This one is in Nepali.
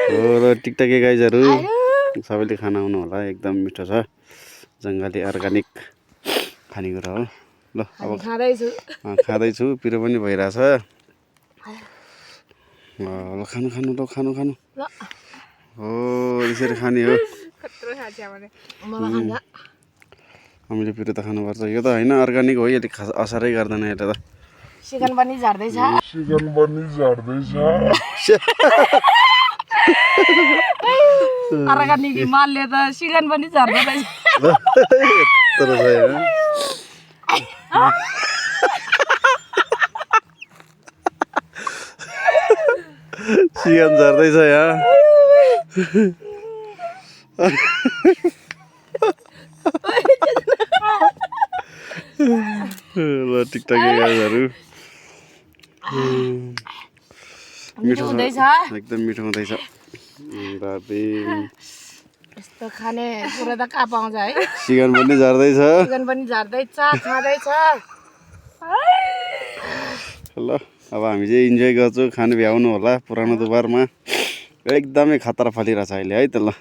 हो र टिकटके गाइजहरू सबैले खाना आउनु होला एकदम मिठो छ जङ्गली अर्ग्यानिक खानेकुरा हो ल अब खाँदैछु पिरो पनि भइरहेछ ल खानु खानु ल खानु खानु हो यसरी खाने हो हामीले पिरो त खानुपर्छ यो त होइन अर्ग्यानिक हो यसले असरै गर्दैन यसले त सिगन पनि झर्दैछ अर्ग्यानिक हिमालले त सिगन पनि झर्दै रहेछ यत्रो छ यहाँ सिगन झर्दैछ यहाँ ल टिकटके गाइजहरू मिठो हुँदैछ एकदम मिठो हुँदैछ यस्तो खाने कुरो त कहाँ पाउँछ है सिगन पनि झर्दैछ खाँदैछ ल अब हामी चाहिँ इन्जोय गर्छौँ खानु भ्याउनु होला पुरानो दुबारमा एकदमै खतरा फलिरहेछ अहिले है त ल